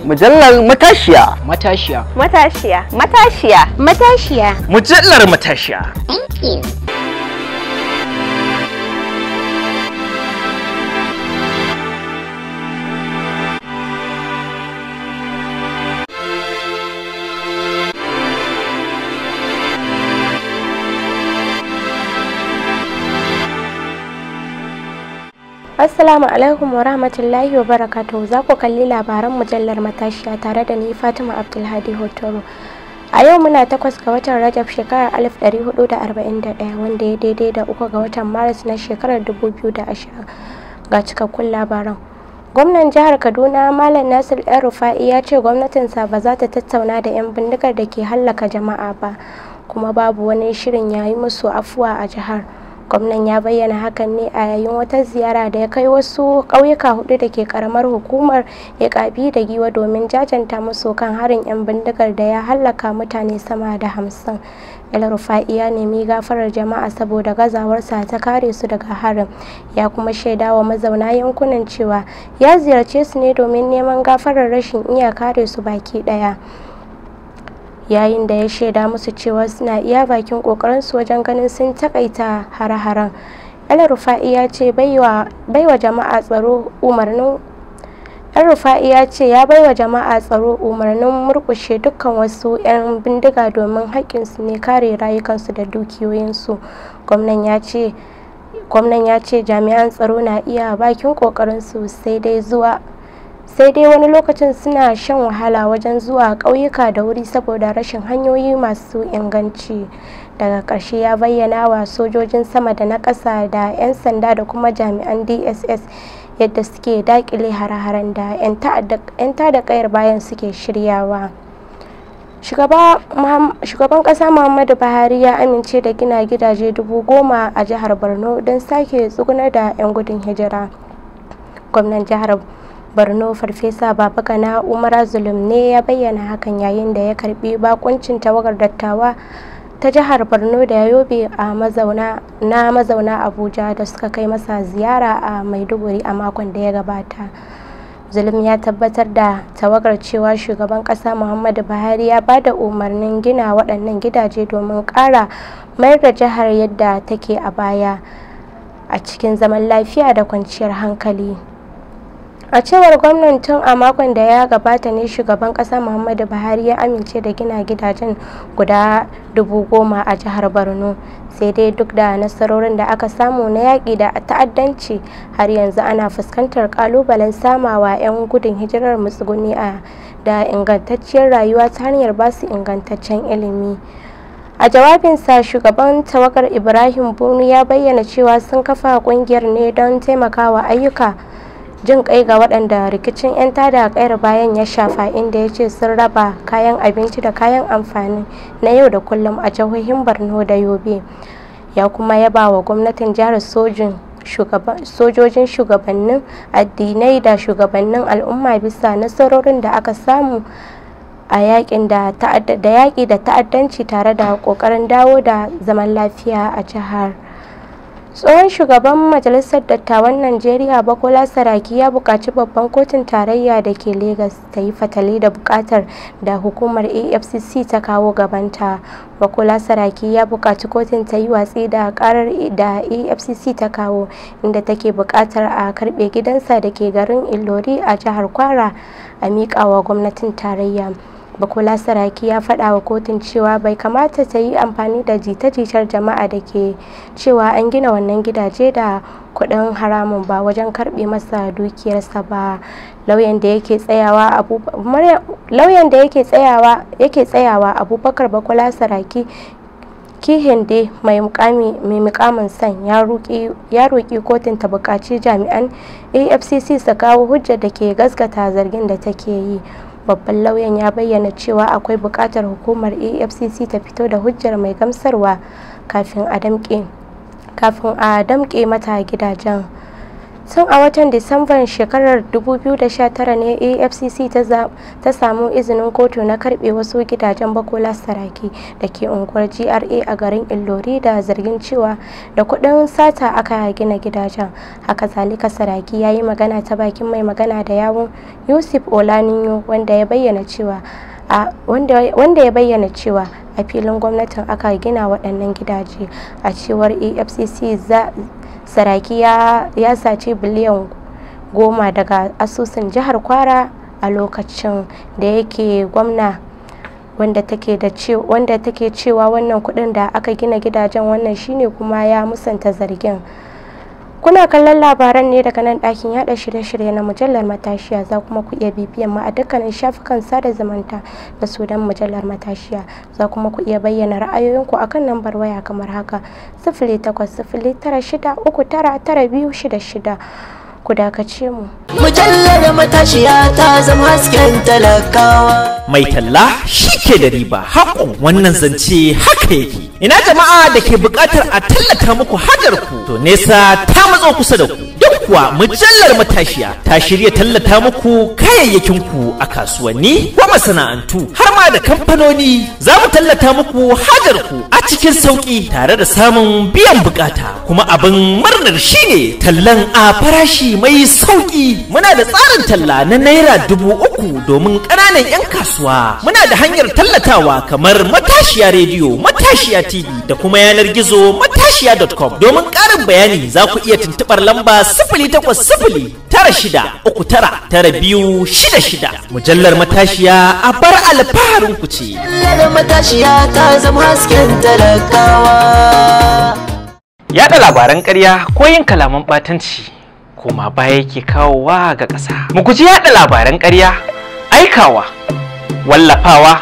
Mujallar Matashiya. Matashiya. Matashiya. Matashiya. Matashiya. Mujallar Matashiya. Thank you. Assalamu alaikum wa rahmatullahi wa barakatuhu. Za ku kalli labaran mujallar Matashiya tare da ni Fatima Abdulhadi Hotoro. A yau muna 8 ga watan Rajab shekarar 1441 wanda ya daidai da 3 ga watan Maris na shekarar 2020. Ga cikakkun labaran. Gwamnan jihar Kaduna Malam Nasir El Rufa'i ya ce gwamnatinsa ba za ta tattauna da 'yan bindigar da ke hallaka jama'a ba, kuma babu wani shirin yayi musu afuwa a jihar. Gwamnan ya bayyana hakan ne a yayin wata ziyara da ya kai wasu ƙauyuka 4 da ke karamar hukumar Yaƙabi da Giwa domin jajanta musu kan harin 'yan bindigar da ya hallaka mutane sama da 50. El Rufa'i ya nemi gafarar jama'a saboda gazawarsa ta kare su daga harin, ya kuma shaidawa mazauna yankunan cewa ya ziyarce su ne domin neman gafarar rashin iya kare su baki ɗaya, yayin da ya shaida musu cewa suna iya bakin kokarinsu wajen ganin sun takaita hare-haren. El Rufa'i ya ce baiwa jama'a tsaro umarnin El Rufa'i ya ce ya baiwa jama'a tsaro umarnin murkushe dukkan wasu 'yan bindiga domin haƙƙinsu ne kare rayukansu da dukiyoyinsu. Gwamnan ya ce jami'an tsaro na iya bakin kokarinsu, sai dai wani lokacin suna shan wahala wajen zuwa ƙauyuka da wuri saboda rashin hanyoyi masu inganci. Daga ƙarshe ya bayyana wa sojojin sama da na ƙasa da 'yan sanda da kuma jami'an DSS yadda suke daƙile hare-haren da 'yan tada ƙayar bayan suke shiryawa. Shugaban ƙasa Muhammadu Buhari ya amince da gina gidaje 10,000 a jihar Borno don sake tsugunar da 'yan gudun hijira. Gwamnan jihar Borno Farfesa Babagana Umar Zulum ne ya bayyana hakan yayin da ya karbi bakuncin tawagar dattawa ta jihar Borno da Yobe a mazauna Abuja da suka kai masa ziyara a Maiduguri a makon da ya gabata. Zulum ya tabbatar da tawagar cewa shugaban kasa Muhammadu Buhari ya ba da umarnin gina waɗannan gidaje domin ƙara mayar da jihar yadda take a baya a cikin zaman lafiya da kwanciyar hankali. A cewar gwamnan, tun a makon da ya gabata ne shugaban kasa Muhammadu Buhari ya amince da gina gidajen guda 10,000 a jihar Borno. Sai dai duk da nasarorin da aka samu na yaƙi da ta'addanci, har yanzu ana fuskantar ƙalubalen samawa 'yan gudun hijirar matsuguni da ingantacciyar rayuwa ta hanyar basu ingantaccen ilimi. A jawabinsa, shugaban tawagar Ibrahim Bunu ya bayyana cewa sun kafa ƙungiyar ne don taimakawa ayyuka jin kai ga waɗanda rikicin 'yan tada kayar bayan ya shafa, inda ya ce sun raba kayan abinci da kayan amfani na yau da kullum a jihohin Borno da Yobe. Ya kuma yaba wa gwamnatin jihar, sojojin, shugabannin addinai da shugabannin al'umma bisa nasarorin da aka samu a yaƙi da ta'addanci tare da ƙoƙarin dawo da zaman lafiya a jihar. Tsohon shugaban Majalisar Dattawan Najeriya Bukola Saraki ya buƙaci Babban Kotun Tarayya da ke Legas ta yi fatali da buƙatar da hukumar EFCC ta kawo gabanta. Bukola Saraki ya buƙaci kotun ta yi watsi da ƙarar da EFCC ta kawo, inda take buƙatar a karɓe gidansa da ke garin Ilori a jihar Kwara a miƙawa gwamnatin tarayya. Bukola Saraki ya faɗa wa kotun cewa bai kamata ta yi amfani da jita-jitar jama'a da ke cewa an gina wannan gidaje da kuɗin haramun ba wajen karɓe masa dukiyarsa ba. Lauyan da yake tsayawa Abubakar Bukola Saraki Kihinde mai mukamin san ya roƙi kotun ta buƙaci jami'an AFCC su kawo hujjar da ke gaskata zargin da take yi. Babban lauyan ya bayyana cewa akwai buƙatar hukumar EFCC ta fito da hujjar mai gamsarwa kafin a damƙe mata gidajen. Tun a watan Disamban shekarar 2019 ne EFCC ta samu izinin kotu na karbe wasu gidajen Bukola Saraki da ke unguwar GRA a garin Ilori da zargin cewa da kudin sata aka gina gidajen. Haka zalika, Saraki ya yi magana ta bakin mai magana da yawun Yusuf Olaniyo, wanda ya bayyana cewa a filin gwamnatin aka gina waɗannan gidaje. A cewar EFCC, Saraki ya saci biliyan 10 daga asusun jihar Kwara a lokacin da yake gwamna, wanda take cewa wannan kudin da aka gina gidajen wannan shine, kuma ya musanta zargin. Kuna kallon labaran ne daga nan ɗakin yada shirye-shirye na mujallar Matashiya. Za kuma ku iya bibiyan mu a dukkanin shafukan sada zumunta da sunan mujallar Matashiya. Za kuma ku iya bayyana ra'ayoyinku akan lambar waya kamar haka: 08096399266. Ku dakace mu. Mujallar Matashiya ta zama hasken talakawa. Mai talla shi ke da riba, haƙo wannan zance haka yake. Ina jama'a da ke buƙatar a tallata muku hajar ku, to nesa ta matso kusa da ku. Duk kuwa mujallar Matashiya ta shirya tallata muku kayayyakin ku a kasuwanni ko masana'antu har ma da kamfanoni. Za mu tallata muku hajar ku a cikin sauƙi tare da samun biyan bukata. Kuma abin murnar shine tallan a farashi mai sauƙi. Muna da tsarin talla na ₦3,000 domin ƙananan 'yan kasuwa. Muna da hanyar tallatawa kamar Matashiya Rediyo, Matashiya TV da kuma yanar gizo matashiya.com. Domin ƙarin bayani za ku iya tuntuɓar lamba 08096399266. Mujallar Matashiya a bar alfaharin ku ce. Mujallar Matashiya ta zama hasken talakawa. Yaɗa labaran ƙarya ko yin kalaman ɓatanci koma baya yake kawowa ga ƙasa. Mu guji yaɗa labaran ƙarya, aikawa, wallafawa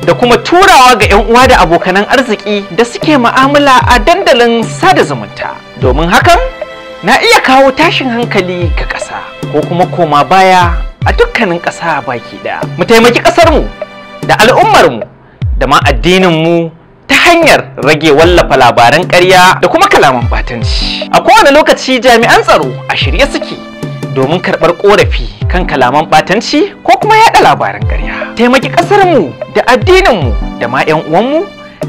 da kuma turawa ga 'yan uwa da abokanan arziki da suke ma'amala a dandalin sada zumunta. Domin hakan na iya kawo tashin hankali ga ƙasa ko kuma koma baya a dukkanin ƙasa baki ɗaya. Mu taimaki ƙasarmu da al'ummarmu da ma addininmu ta hanyar rage wallafa labaran ƙarya da kuma kalaman batanci. A kowane lokaci jami'an tsaro a shirye suke domin karɓar ƙorafi kan kalaman batanci ko kuma yaɗa labaran ƙarya. Taimaki ƙasarmu da addininmu da ma 'yan uwanmu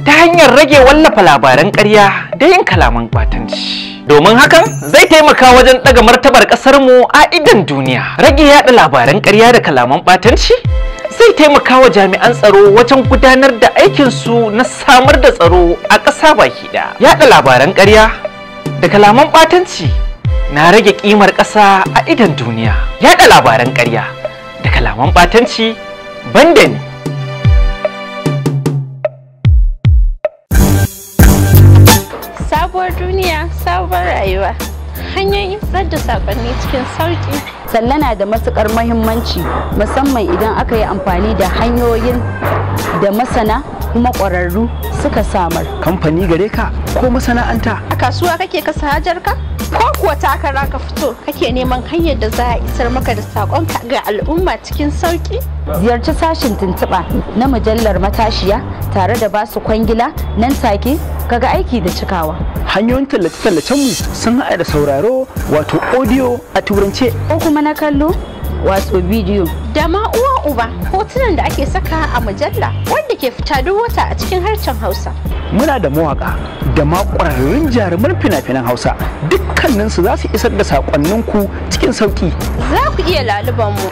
ta hanyar rage wallafa labaran ƙarya da yin kalaman batanci. Domin hakan zai taimaka wajen ɗaga martabar ƙasarmu a idon duniya. Rage yaɗa labaran ƙarya da kalaman batanci zai taimaka wa jami'an tsaro wajen gudanar da aikinsu na samar da tsaro a ƙasa baki ɗaya. Yaɗa labaran ƙarya da kalaman ɓatanci na rage ƙimar ƙasa a idon duniya. Yaɗa labaran ƙarya da kalaman ɓatanci banda ni. Sabuwar duniya, sabuwar rayuwa. Hanyoyin isar da saƙonni cikin sauƙi. Talla na da matukar mahimmanci, musamman idan aka yi amfani da hanyoyin da masana kuma ƙwararru suka samar. Kamfani gare ka ko masana'anta? A kasuwa kake kasa hajarka? Ko kuwa takara ka fito kake neman hanyar da za a isar maka da saƙonka ga al'umma cikin sauƙi? Ziyarci sashin tuntuɓa na mujallar Matashiya tare da basu kwangila nan take kaga aiki da cikawa. Hanyoyin tallace-tallacen mu sun haɗa da sauraro, wato audio a turance, ko kuma na kallo, wato bidiyo. Da ma uwa uba hotunan da ake saka a mujalla wanda ke fita duk wata a cikin harshen Hausa. Muna da mawaka da ma ƙwararrun jaruman fina-finan Hausa, dukkaninsu za su isar da saƙonninku cikin sauƙi. Za ku iya laluban mu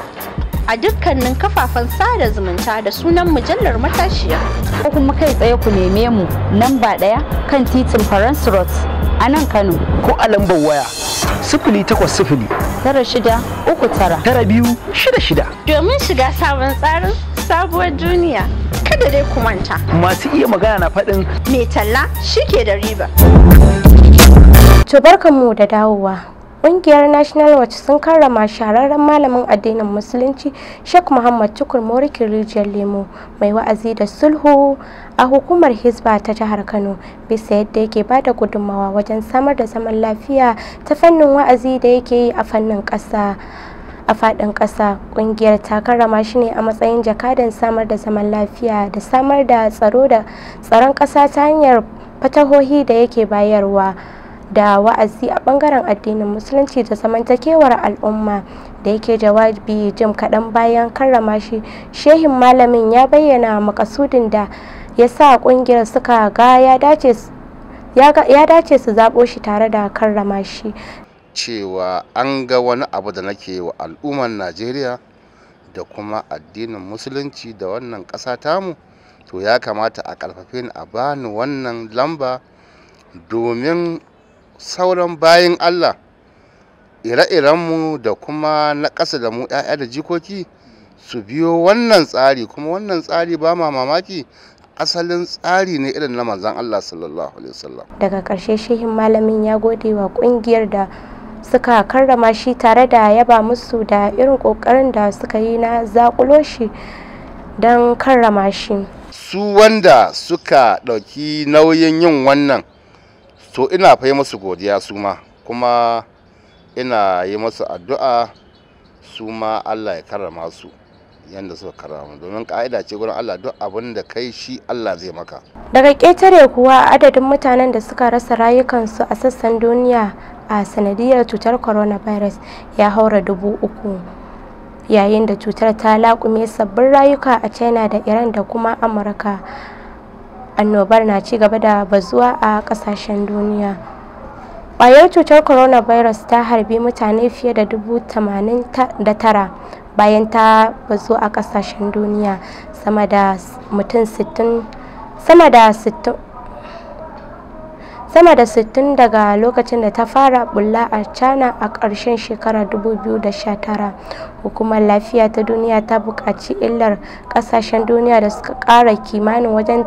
a dukkanin kafafen sada zumunta da sunan mujallar Matashiya. Ko kuma kai tsaye ku neme mu namba 1 kan titin Faransu Road a nan Kano. Ko a lambar waya 080 9639 9266. Domin shiga sabon tsarin sabuwar duniya, kada dai ku manta. Masu iya magana na faɗin Mai talla shi ke da riba. To, barkanmu da dawowa. Ƙungiyar National Watch sun karrama shahararren malamin addinin Musulunci Sheikh Muhammad Tukur Moriki Rijiyar Lemo, mai wa'azi da sulhu a hukumar Hisba ta jihar Kano, bisa yadda yake ba da gudunmawa wajen samar da zaman lafiya ta fannin wa'azi da yake yi a fannin ƙasa. A faɗin ƙasa, ƙungiyar ta karrama shi ne a matsayin jakadan samar da zaman lafiya da samar da tsaro da tsaron ƙasa ta hanyar fatawoyi da yake bayarwa. da wa'azi a bangaren addinin Musulunci da zamantakewar al'umma. Da yake jawabi jim kaɗan bayan karrama shi, shehin malamin ya bayyana makasudin da ya sa kungiyar suka ga ya dace su zaɓo shi tare da karrama shi. Cewa an ga wani abu da nake wa al'ummar Najeriya da kuma addinin Musulunci da wannan ƙasa tamu, to ya kamata a ƙarfafe ni a bani wannan lamba domin sauran bayin Allah ire-irenmu da kuma na ƙasa da mu 'ya'ya da jikoki su biyo wannan tsari. Kuma wannan tsari ba ma mamaki, asalin tsari ne irin na manzon Allah sallallahu alaihi wasallam. Daga ƙarshe shehin malamin ya gode wa ƙungiyar da suka karrama shi tare da yaba musu da irin ƙoƙarin da suka yi na zaƙulo shi don karrama shi. Su wanda suka ɗauki nauyin yin wannan, to ina fa yi musu godiya su ma, kuma ina yi musu addu'a su ma Allah ya karrama su yadda suka karrama, domin ka'ida ce gurin Allah, duk abin da kai shi Allah zai maka. Daga ƙetare kuwa, adadin mutanen da suka rasa rayukansu a sassan duniya a sanadiyar cutar coronavirus ya haura 3,000, yayin da cutar ta laƙume sabbin rayuka a China da Iran da kuma Amurka. Annobar na ci gaba da bazuwa a ƙasashen duniya. Ƙwayar cutar coronavirus ta harbi mutane fiye da 89,000 bayan ta bazu a ƙasashen duniya, sama da mutum 60 sama da 60 daga lokacin da ta fara bulla a China a ƙarshen shekarar 2019. Hukumar Lafiya ta Duniya ta buƙaci illar ƙasashen duniya da suka ƙara kimanin wajen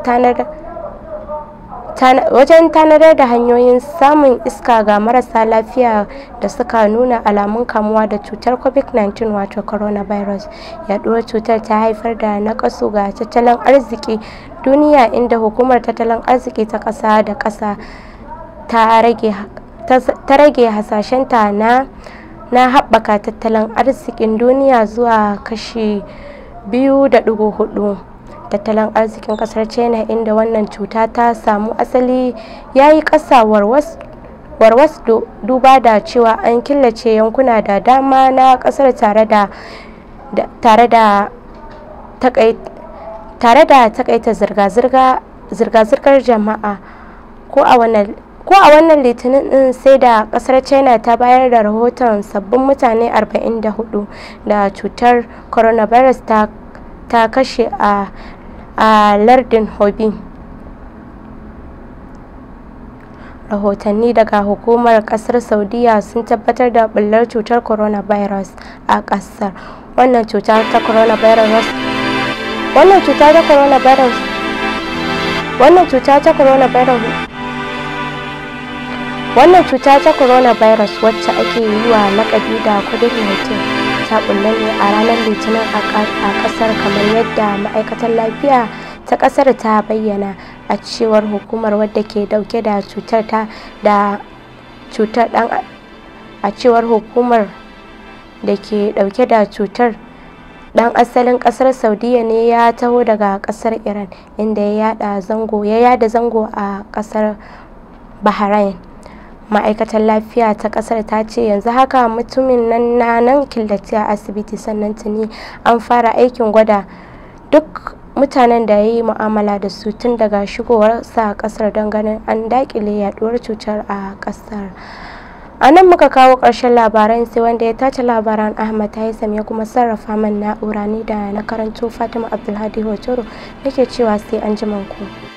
tanadar da hanyoyin samun iska ga marasa lafiya da suka nuna alamun kamuwa da cutar COVID-19, wato coronavirus. Yaduwar cutar ta haifar da nakasu ga tattalin arziki duniya, inda hukumar tattalin arziki ta ƙasa da ƙasa ta rage hasashenta na haɓaka tattalin arzikin duniya zuwa kashi 2.4. Tattalin arzikin kasar China, inda wannan cuta ta samu asali, ya yi ƙasa warwas duba da cewa an killace yankuna da dama na kasar tare da takaita zirga-zirgar jama'a. Ko a wannan Litinin din sai da kasar China ta bayar da rahoton sabbin mutane 44 da cutar coronavirus ta kashe a lardin Hubei. Rahotanni daga hukumar kasar Saudiya sun tabbatar da bullar cutar coronavirus a kasar. Wannan cuta ta coronavirus wannan cuta ta coronavirus wannan cuta ta coronavirus wannan cuta ta coronavirus, wacce ake yi wa lakabi da COVID-19, ta bulla ne a ranar Litinin a kasar, kamar yadda ma'aikatar lafiya ta kasar ta bayyana. A cewar hukumar, wadda ke dauke da cutar ta da cutar dan a cewar hukumar da ke dauke da cutar dan asalin kasar Saudiya ne ya taho daga kasar Iran, inda ya yada zango a kasar Bahrain. Ma'aikatar lafiya ta kasar ta ce yanzu haka mutumin nan na nan killace a asibiti, sannan tuni an fara aikin gwada duk mutanen da ya yi mu'amala da su tun daga shigowarsa a kasar don ganin an dakile yaduwar cutar a kasar. A nan muka kawo ƙarshen labaran, sai wanda ya tace labaran Ahmad Haisam ya kuma sarrafa man na'ura, ni da na karanto Fatima Abdulhadi Hotoro nake cewa sai an ku.